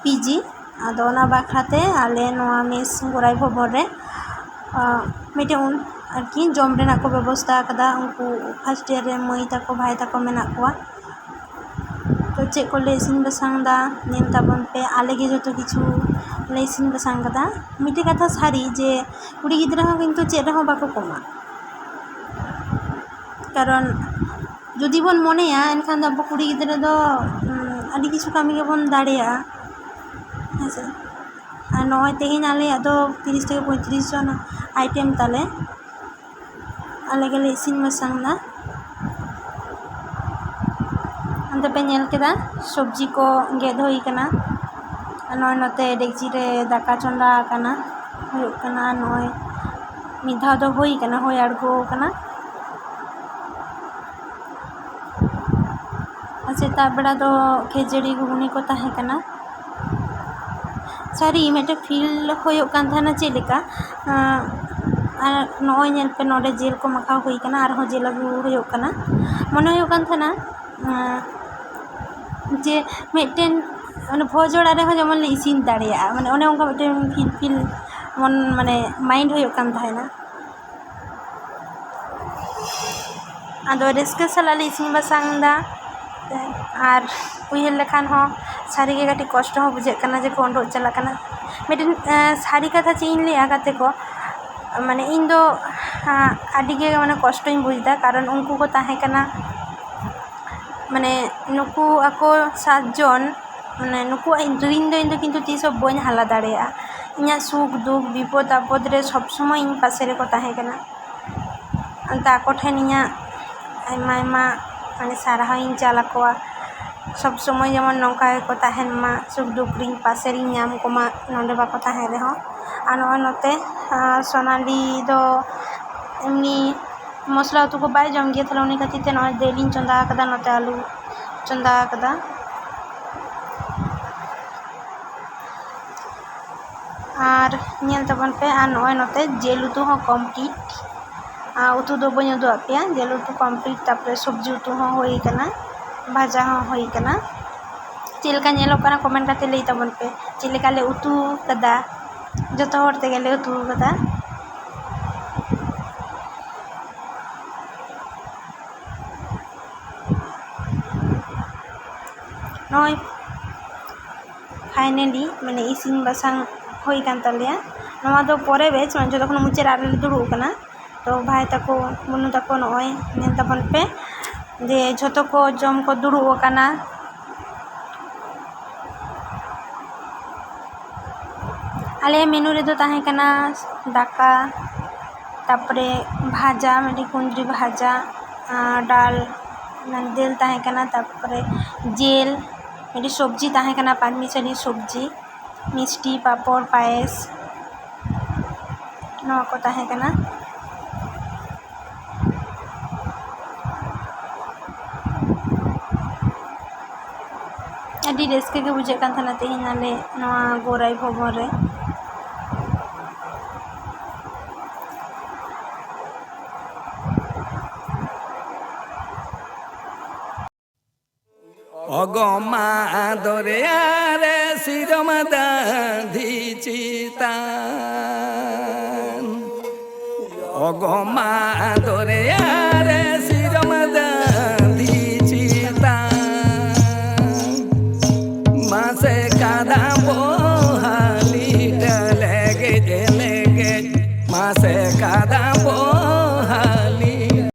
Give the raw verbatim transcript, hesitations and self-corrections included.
P G. ᱟᱫᱚ ᱚᱱᱟ ᱵᱟᱠᱷᱨᱟ ᱛᱮ ᱟᱞᱮ ᱱᱚᱣᱟ ᱢᱮᱥ ᱜᱚᱨᱟᱭ ᱵᱷᱚᱵᱚᱱ ᱨᱮ, ᱟᱸ, ᱢᱤᱫᱴᱮᱱ ᱩᱱ-, ᱟᱨᱠᱤ ᱡᱚᱢ ᱨᱮᱱᱟᱜ ᱠᱚ ᱵᱮᱵᱚᱥᱛᱷᱟ ᱟᱠᱟᱫᱟ᱾ ᱩᱱᱠᱩ ᱯᱷᱟᱥᱴ ᱤᱭᱟᱨ ᱨᱮ ᱢᱟᱹᱭ ᱛᱟᱠᱚ ᱵᱷᱟᱭ ᱛᱟᱠᱚ ᱢᱮᱱᱟᱜ ᱠᱚᱣᱟ᱾ ᱛᱚ ᱪᱮᱫ ᱠᱚᱞᱮ ᱤᱥᱤᱱ ᱵᱟᱥᱟᱝ ᱮᱫᱟ ᱧᱮᱞ ᱛᱟᱵᱚᱱ ᱯᱮ᱾ ᱟᱞᱮ ᱜᱮ ᱡᱚᱛᱚ ᱠᱤᱪᱷᱩ ᱞᱮ ᱤᱥᱤᱱ ᱵᱟᱥᱟᱝ ᱠᱟᱫᱟ᱾ ᱢᱤᱫᱴᱮᱡ ᱠᱟᱛᱷᱟ ᱥᱟᱹᱨᱤ ᱡᱮ ᱠᱩᱲᱤ ᱜᱤᱫᱽᱨᱟᱹ ᱦᱚᱸ ᱠᱤᱱᱛᱩ ᱪᱮᱫ ᱨᱮᱦᱚᱸ ᱵᱟᱠᱚ ᱠᱚᱢᱟ᱾ ᱠᱟᱨᱚᱱ ᱡᱩᱫᱤ ᱵᱚᱱ ᱢᱚᱱᱮᱭᱟ, ᱮᱱᱠᱷᱟᱱ ᱫᱚ ᱟᱵᱚ ᱠᱩᱲᱤ ᱜᱤᱫᱽᱨᱟᱹ ᱫᱚ, ᱩᱸ, ᱟᱹᱰᱤ ᱠᱤᱪᱷᱩ ᱠᱟᱹᱢᱤ ᱜᱮᱵᱚᱱ ᱫᱟᱲᱮᱭᱟᱜᱼᱟ, ᱦᱮᱸ ᱥᱮ᱾ ᱟᱨ ᱱᱚᱜᱼᱚᱭ ᱛᱮᱦᱮᱧ ᱟᱞᱮᱭᱟᱜ ᱫᱚ ᱛᱤᱨᱤᱥ ᱛᱷᱮᱠᱮ ᱯᱚᱸᱭᱛᱨᱤᱥ ᱡᱚᱱ ᱟᱭᱴᱮᱢ ᱛᱟᱞᱮ᱾ ᱟᱞᱮ ᱜᱮᱞᱮ ᱤᱥᱤᱱ ᱵᱟᱥᱟᱝ ᱮᱫᱟ᱾ ᱚᱱᱛᱮ ᱯᱮ ᱧᱮᱞ ᱠᱮᱫᱟ, ᱥᱚᱵᱽᱡᱤ ᱠᱚ ᱜᱮᱫ ᱦᱩᱭ ᱠᱟᱱᱟ᱾ ᱟᱨ ᱱᱚᱜᱼᱚᱭ ᱱᱚᱛᱮ ᱰᱮᱠᱪᱤ ᱨᱮ ᱫᱟᱠᱟ ᱪᱚᱸᱫᱟ ᱟᱠᱟᱱᱟ, ᱦᱩᱭᱩᱜ ᱠᱟᱱᱟ᱾ ᱟᱨ ᱱᱚᱜᱼᱚᱭ ᱢᱤᱫ ᱫᱷᱟᱣ ᱫᱚ ᱦᱩᱭ ᱠᱟᱱᱟ, ᱦᱩᱭ ᱟᱬᱜᱚ ᱟᱠᱟᱱᱟ᱾ ᱟᱨ ᱥᱮᱛᱟᱜ ᱵᱮᱲᱟ ᱫᱚ ᱠᱷᱟᱹᱡᱟᱹᱲᱤ ᱜᱷᱩᱜᱽᱱᱤ ᱠᱚ ᱛᱟᱦᱮᱸ ᱠᱟᱱᱟ᱾ ᱥᱟᱹᱨᱤ ᱢᱤᱫᱴᱮᱱ ᱯᱷᱤᱞ ᱦᱩᱭᱩᱜ ᱠᱟᱱ ᱛᱟᱦᱮᱱᱟ ᱪᱮᱫ ᱞᱮᱠᱟ, ᱟᱸ, ᱟᱨ ᱱᱚᱜᱼᱚᱭ ᱧᱮᱞ ᱯᱮ, ᱱᱚᱰᱮ ᱡᱤᱞ ᱠᱚ ᱢᱟᱠᱷᱟᱣ ᱦᱩᱭ ᱠᱟᱱᱟ, ᱟᱨᱦᱚᱸ ᱡᱤᱞ ᱟᱹᱜᱩ ᱦᱩᱭᱩᱜ ᱠᱟᱱᱟ᱾ ᱢᱚᱱᱮ ᱦᱩᱭᱩᱜ ᱠᱟᱱ ᱛᱟᱦᱮᱱᱟ, ᱟᱸ, ᱡᱮ ᱢᱤᱫᱴᱮᱱ ᱚᱱᱮ ᱵᱷᱚᱡᱽ ᱚᱲᱟᱜ ᱨᱮᱦᱚᱸ ᱡᱮᱢᱚᱱ ᱞᱮ ᱤᱥᱤᱱ ᱫᱟᱲᱮᱭᱟᱜᱼᱟ, ᱢᱟᱱᱮ ᱚᱱᱮ ᱚᱱᱠᱟ ᱢᱤᱫᱴᱮᱱ ᱯᱷᱤᱞ ᱯᱷᱤᱞ ᱢᱚᱱ, ᱢᱟᱱᱮ ᱢᱟᱭᱤᱱᱰ ᱦᱩᱭᱩᱜ ᱠᱟᱱ ᱛᱟᱦᱮᱱᱟ᱾ ᱟᱫᱚ ᱨᱟᱹᱥᱠᱟᱹ ᱥᱟᱞᱟᱜ ᱞᱮ ᱤᱥᱤᱱ ᱵᱟᱥᱟᱝ ᱮᱫᱟ᱾ ᱟᱨ ᱩᱭᱦᱟᱹᱨ ᱞᱮᱠᱷᱟᱱ ᱦᱚᱸ ᱥᱟᱹᱨᱤᱜᱮ ᱠᱟᱹᱴᱤᱡ ᱠᱚᱥᱴᱚ ᱦᱚᱸ ᱵᱩᱡᱷᱟᱹᱜ ᱠᱟᱱᱟ ᱡᱮ ᱠᱚ ᱩᱰᱩᱠ ᱪᱟᱞᱟᱜ ᱠᱟᱱᱟ᱾ ᱢᱤᱫᱴᱮᱱ, ᱮᱸ, ᱥᱟᱹᱨᱤ ᱠᱟᱛᱷᱟ ᱪᱮᱫ ᱤᱧ ᱞᱟᱹᱭᱟ ᱜᱟᱛᱮ ᱠᱚ, ᱢᱟᱱᱮ ᱤᱧ ᱫᱚ, ᱦᱟᱸ, ᱟᱹᱰᱤ ᱜᱮ ᱢᱟᱱᱮ ᱠᱚᱥᱴᱚᱧ ᱵᱩᱡᱽ ᱮᱫᱟ, ᱠᱟᱨᱚᱱ ᱩᱱᱠᱩ ᱠᱚ ᱛᱟᱦᱮᱸ ᱠᱟᱱᱟ, ᱢᱟᱱᱮ ᱱᱩᱠᱩ ᱟᱠᱚ ᱥᱟᱛ ᱡᱚᱱ, ᱢᱟᱱᱮ ᱱᱩᱠᱩᱣᱟᱜ ᱨᱤᱱ ᱫᱚ ᱤᱧ ᱫᱚ ᱠᱤᱱᱛᱩ ᱛᱤᱥ ᱦᱚᱸ ᱵᱟᱹᱧ ᱦᱟᱞᱟ ᱫᱟᱲᱮᱭᱟᱜᱼᱟ᱾ ᱤᱧᱟᱹᱜ ᱥᱩᱠ ᱫᱩᱠ ᱵᱤᱯᱚᱫ ᱟᱯᱚᱫ ᱨᱮ ᱥᱚᱵᱽ ᱥᱚᱢᱚᱭ ᱤᱧ ᱯᱟᱥᱮ ᱨᱮᱠᱚ ᱛᱟᱦᱮᱸ ᱠᱟᱱᱟ᱾ ᱚᱱᱟᱛᱮ ᱟᱠᱚ ᱴᱷᱮᱱ ᱤᱧᱟᱹᱜ ᱟᱭᱢᱟ ᱟᱭᱢᱟ ᱢᱟᱱᱮ ᱥᱟᱨᱦᱟᱣ ᱤᱧ ᱪᱟᱞ ᱟᱠᱚᱣᱟ᱾ ᱥᱚᱵᱽ ᱥᱚᱢᱚᱭ ᱡᱮᱢᱚᱱ ᱱᱚᱝᱠᱟ ᱜᱮᱠᱚ ᱛᱟᱦᱮᱱ ᱢᱟ, ᱥᱩᱠ ᱫᱩᱠ ᱨᱤᱧ ᱯᱟᱥᱮ ᱨᱤᱧ ᱧᱟᱢ ᱠᱚᱢᱟ, ᱱᱚᱰᱮ ᱵᱟᱠᱚ ᱛᱟᱦᱮᱱ ᱨᱮᱦᱚᱸ᱾ ᱟᱨ ᱱᱚᱜᱼᱚᱭ ᱱᱚᱛᱮ, ᱟᱸ, ᱥᱳᱱᱟᱞᱤ ᱫᱚ ᱮᱢᱱᱤ ᱢᱚᱥᱞᱟ ᱩᱛᱩ ᱠᱚ ᱵᱟᱭ ᱡᱚᱢ ᱜᱮᱭᱟ, ᱛᱟᱦᱞᱮ ᱩᱱᱤ ᱠᱷᱟᱹᱛᱤᱨ ᱛᱮ ᱱᱚᱜᱼᱚᱭ ᱫᱟᱹᱞ ᱤᱧ ᱪᱚᱸᱫᱟ ᱟᱠᱟᱫᱟ, ᱱᱚᱛᱮ ᱟᱹᱞᱩ ᱪᱚᱸᱫᱟ ᱟᱠᱟᱫᱟ᱾ ᱟᱨ ᱧᱮᱞ ᱛᱟᱵᱚᱱ ᱯᱮ, ᱟᱨ ᱱᱚᱜᱼᱚᱭ ᱱᱚᱛᱮ ᱡᱤᱞ ᱩᱛᱩ ᱦᱚᱸ ᱠᱚᱢᱯᱞᱤᱴ᱾ ᱟᱨ ᱩᱛᱩ ᱫᱚ ᱵᱟᱹᱧ ᱩᱫᱩᱜ ᱟᱫ ᱯᱮᱭᱟ, ᱡᱤᱞ ᱩᱛᱩ ᱠᱚᱢᱯᱞᱤᱴ, ᱛᱟᱨᱯᱚᱨᱮ ᱥᱚᱵᱽᱡᱤ ᱩᱛᱩ ᱦᱚᱸ ᱦᱩᱭ ᱠᱟᱱᱟ, ᱵᱷᱟᱡᱟ ᱦᱚᱸ ᱦᱩᱭ ᱠᱟᱱᱟ᱾ ᱪᱮᱫ ᱞᱮᱠᱟ ᱧᱮᱞᱚᱜ ᱠᱟᱱᱟ, ᱠᱚᱢᱮᱱᱴ ᱠᱟᱛᱮ ᱞᱟᱹᱭ ᱛᱟᱵᱚᱱ ᱯᱮ᱾ ᱪᱮᱫ ᱞᱮᱠᱟ ᱞᱮ ᱩᱛᱩ ᱠᱟᱫᱟ, ᱡᱚᱛᱚ ᱦᱚᱲ ᱛᱮᱜᱮ ᱞᱮ ᱩᱛᱩ ᱠᱟᱫᱟ᱾ ᱱᱚᱜᱼᱚᱭ ᱯᱷᱟᱭᱱᱟᱞᱤ ᱢᱟᱱᱮ ᱤᱥᱤᱱ ᱵᱟᱥᱟᱝ ᱦᱩᱭ ᱠᱟᱱ ᱛᱟᱞᱮᱭᱟ᱾ ᱱᱚᱣᱟ ᱫᱚ ᱯᱚᱨᱮ ᱵᱮᱪ, ᱢᱟᱱᱮ ᱡᱚᱛᱚ ᱠᱷᱚᱱ ᱢᱩᱪᱟᱹᱫ ᱟᱞᱮ ᱞᱮ ᱫᱩᱲᱩᱵ ᱟᱠᱟᱱᱟ᱾ ᱛᱚ ᱵᱷᱟᱭ ᱛᱟᱠᱚ, ᱵᱩᱱᱩ ᱛᱟᱠᱚ, ᱱᱚᱜᱼᱚᱭ ᱧᱮᱞ ᱛᱟᱵᱚᱱ ᱯᱮ ᱡᱮ ᱡᱷᱚᱛᱚ ᱠᱚ ᱡᱚᱢ ᱠᱚ ᱫᱩᱲᱩᱵ ᱟᱠᱟᱱᱟ᱾ ᱟᱞᱮᱭᱟᱜ ᱢᱮᱱᱩ ᱨᱮᱫᱚ ᱛᱟᱦᱮᱸ ᱠᱟᱱᱟ ᱫᱟᱠᱟ, ᱛᱟᱨᱯᱚᱨᱮ ᱵᱷᱟᱡᱟ, ᱢᱤᱫᱴᱤᱡ ᱠᱩᱸᱫᱽᱨᱤ ᱵᱷᱟᱡᱟ, ᱟᱨ ᱰᱟᱞ, ᱢᱟᱱᱮ ᱫᱟᱹᱞ ᱛᱟᱦᱮᱸ ᱠᱟᱱᱟ, ᱛᱟᱨᱯᱚᱨᱮ ᱡᱤᱞ, ᱢᱤᱫᱴᱤᱡ ᱥᱚᱵᱽᱡᱤ ᱛᱟᱦᱮᱸ ᱠᱟᱱᱟ, ᱯᱟᱸᱪᱢᱤᱥᱟᱞᱤ ᱥᱚᱵᱽᱡᱤ, ᱢᱤᱥᱴᱤ, ᱯᱟᱯᱚᱲ, ᱯᱟᱭᱮᱥ, ᱱᱚᱣᱟ ᱠᱚ ᱛᱟᱦᱮᱸ ᱠᱟᱱᱟ᱾ ᱟᱹᱰᱤ ᱨᱟᱹᱥᱠᱟᱹ ᱜᱮ ᱵᱩᱡᱷᱟᱹᱜ ᱠᱟᱱ ᱛᱟᱦᱮᱱᱟ ᱛᱮᱦᱮᱧ ᱟᱞᱮ ᱱᱚᱣᱟ ᱜᱳᱨᱟᱭ ᱵᱷᱚᱵᱚᱱ ᱨᱮ᱾ ᱚᱜᱚᱢᱟ ᱫᱚᱨᱭᱟ ᱨᱮ ᱥᱤᱨᱚᱢ ᱫᱟᱸᱫᱷᱤ ᱪᱮᱛᱟᱱ᱾ ᱚᱜᱚᱢᱟ ᱫᱚᱨᱭᱟ ᱨᱮ ᱥᱤᱨᱚᱢ ᱫᱟᱸᱫᱷᱤ ᱪᱮᱛᱟᱱ᱾ ᱢᱟᱥᱮ ᱠᱟᱫᱟ ᱵᱚ